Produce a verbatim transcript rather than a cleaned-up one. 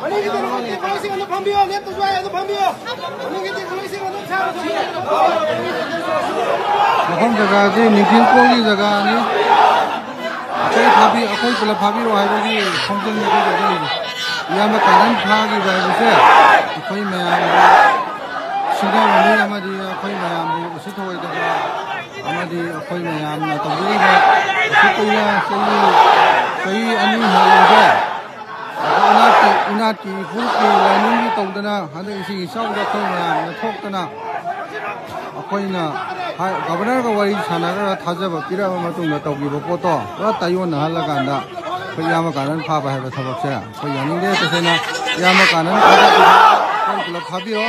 ꯃꯅꯤꯡꯒꯤ ꯇꯦꯕꯜꯁꯤꯡ ꯑꯗꯨ ꯐꯝꯕꯤꯌꯣ, ꯂꯦꯞꯇꯁꯨ ꯌꯥꯏ, ꯑꯗꯨ ꯐꯝꯕꯤꯌꯣ꯫ ꯃꯅꯤꯡꯒꯤ ꯇꯦꯕꯜꯁꯤꯡ ꯑꯗꯨ ꯁꯥꯡꯅ ꯊꯝꯕꯤꯌꯣ꯫ ꯃꯐꯝ ꯖꯒꯥꯁꯤ ꯅꯤꯡꯊꯤꯡꯈꯣꯜꯒꯤ ꯖꯒꯥꯅꯤ꯫ ꯑꯩꯈꯣꯏ ꯐꯥꯕꯤ-, ꯑꯩꯈꯣꯏ ꯄꯨꯂꯞ ꯐꯥꯕꯤꯔꯛꯑꯣ ꯍꯥꯏꯕꯒꯤ ꯈꯣꯡꯖꯪꯅꯤ ꯑꯩꯈꯣꯏ ꯇꯧꯖꯔꯤꯁꯦ꯫ ꯏꯌꯥꯝꯕ ꯀꯥꯅꯟ ꯐꯥꯈꯤꯕ ꯍꯥꯏꯕꯁꯦ ꯑꯩꯈꯣꯏ ꯃꯌꯥꯝꯕꯨ ꯁꯤꯡꯅꯕꯅꯤ ꯑꯃꯗꯤ ꯑꯩꯈꯣꯏ ꯃꯌꯥꯝꯕꯨ ꯎꯁꯤꯠ ꯊꯑꯣꯏꯗꯕ ꯑꯃꯗꯤ ꯑꯩꯈꯣꯏ ꯃꯌꯥꯝꯅ ꯇꯧꯖꯔꯤꯕ ꯑꯁꯨꯛ ꯀꯨꯏꯅ ꯆꯍꯤ, ꯆꯍꯤ ꯑꯅꯤ ꯍꯦꯜꯂꯕꯁꯦ ꯏꯅꯥꯠꯀꯤ, ꯏꯅꯥꯠꯀꯤ ꯐꯨꯔꯨꯞꯀꯤ ꯂꯥꯏꯅꯤꯡꯒꯤ ꯇꯧꯗꯅ ꯍꯟꯗꯛ ꯏꯁꯤꯡ ꯏꯆꯥꯎꯗ ꯑꯩꯈꯣꯏ ꯃꯌꯥꯝꯅ ꯊꯣꯛꯇꯅ ꯑꯩꯈꯣꯏꯅ ꯍꯥꯏ-, ꯒꯕꯔꯅꯔꯒ ꯋꯥꯔꯤ ꯁꯥꯟꯅꯔꯒ ꯊꯥꯖꯕ ꯄꯤꯔꯛꯑꯕ ꯃꯇꯨꯡꯗ ꯇꯧꯈꯤꯕ ꯄꯣꯠꯇꯣ ꯄꯨꯔꯥ ꯇꯥꯏꯑꯣꯟꯅꯍꯜꯂꯀꯥꯟꯗ ꯑꯩꯈꯣꯏ ꯏꯌꯥꯝꯕ ꯀꯥꯅꯟ ꯐꯥꯕ ꯍꯥꯏꯕ ꯊꯕꯛꯁꯦ ꯑꯩꯈꯣꯏ ꯌꯥꯅꯤꯡꯗꯦ꯫ ꯇꯁꯦꯡꯅ ꯏꯌꯥꯝꯕ ꯀꯥꯅꯟ ꯐꯥꯕ ꯑꯩꯈꯣꯏ ꯄꯨꯂꯞ ꯐꯥꯕꯤꯔꯣ꯫